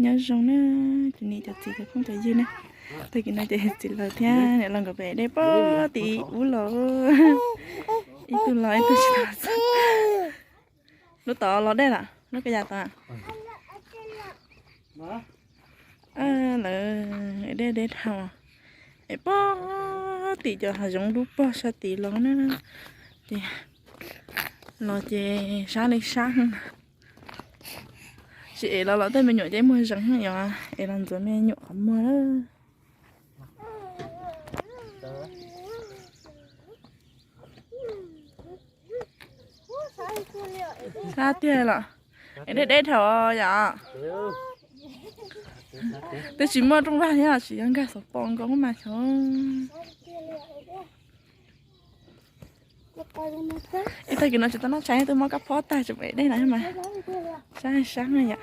Nyob zoo na, cov niam cov txiv cov phooj cov ywg na. Tag kis no ces txiv laus thiab niam laus nkawd pem dej pog tim ub los, ib tug los ib tug tsis tau txog. Lub tod los dej lawm, lub kab yas tod. Lawv dej deb dhau es pog tim cov hav zoov dub pog sab tid los na. Ces los ces sab li sab. Tsis es los los tej me nyuam ces muag zeeg yom, es los ntxuav me nyuam qhov muag lawm. Sab tiag los, es deb deb dhau yom. Twb tsis muaj rooj vag thiab tsis yog nkag xov pos nkaus mas xyov. Ib tag kis no tsis tau noj tshais, twb mob kab phob tag tseem es dej no mas. Sab sab yom.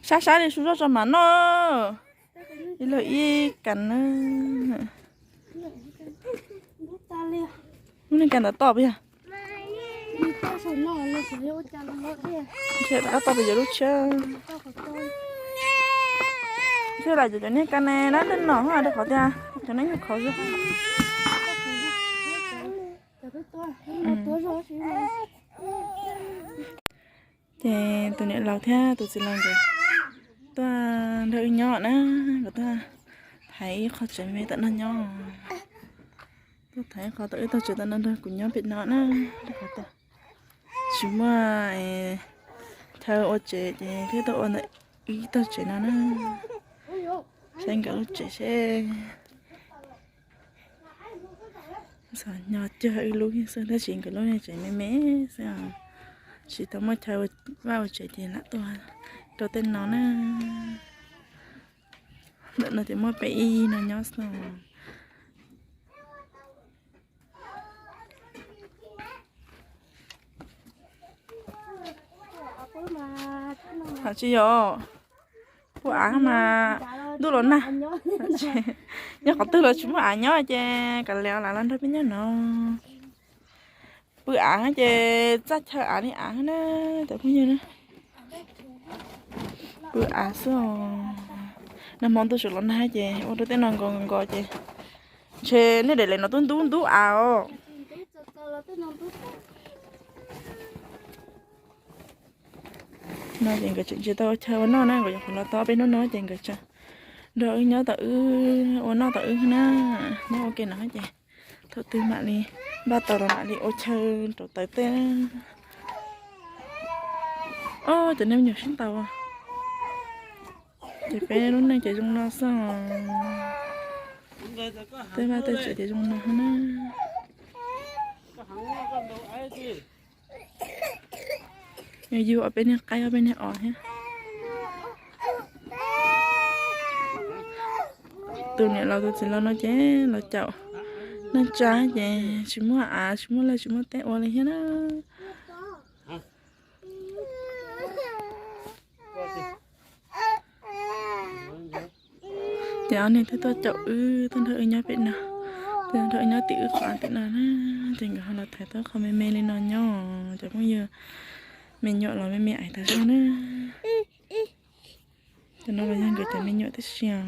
Sab sab li su zoj tso mam noj. Ib leeg ib kas na. Lub neej kas ntawd toj puas yog? Ntshe rov qab toj pes yuav lub tshiab. Ntshe lam cov cov niag kas ne na tej nom rau qhov tias cov neeg nyuag khov zog. Ces tus niam laus thiab tus txiv laus nkawd tuaj nrog wb nyob na, nkawd tuaj thaiv ib qho tsev me tam no nyob. Tuaj thaiv ib qho tau wb tau tsev tam no nrog kuv nyob pem no na, rau qhov tias tsis muaj chaw ua tsev ces thiaj tuaj ua ntawm wb tau tsev no na. Saib nkawd lub tsev seb. Xav nyo cog wb lub xwb tab sis nkawd lub tsev me me xwb, tsis tau muaj chaw vaj ua tsev ces lam tuaj rau tej no na. Ntawm no ces muaj peb ib no nyob xwb. Hais tsis yog, pw av mas ntuj los nag, nyob qhov twg los tsis muaj av nyob ces kav liam lam los nrog peb nyob no. Pw av ces txaj chaw av li av na, cov phooj ywg na. Pw av xwb os. Nag hmo ntuj tseem los nag ces ua rau tej no nkos nkos ces ntshe nej daim lawv no twb ntub ntub av os. No ces nkawd tseem tsis tau ua chaw ua noj na, nkawd nyuam qhuav los tau peb hnub no ces nkawd tseem nrog wb nyob tom wb ua noj tom wb na. Nyob ua ke no ces thaum twg mam li npaj tau los mam li ua chaw rau tawv tej. Ob, cov nej me nyuam sib ntaus. Ces peb lub neej ces zoo no xwb. Tej vaj tej tsev ces zoo no na. Yus yug ob peb niag qaib ob peb niag os thiab. Tus niam laus tus txiv laus no ces los caum neej tsa ces tsis muaj av tsis muaj lawg tsis muaj teb ua li thiab na. Ces ob niag twb tuaj caum wb tuaj nrog wb nyob pem no, tuaj nrog wb nyob tim wb qhov tim no na. Ces nkawd ho los thaiv tau qhov me me li no nyob, cov phooj ywg, me nyuam los me me ais tas zog na. Cov no los yog nkawd cov me nyuam tib si os.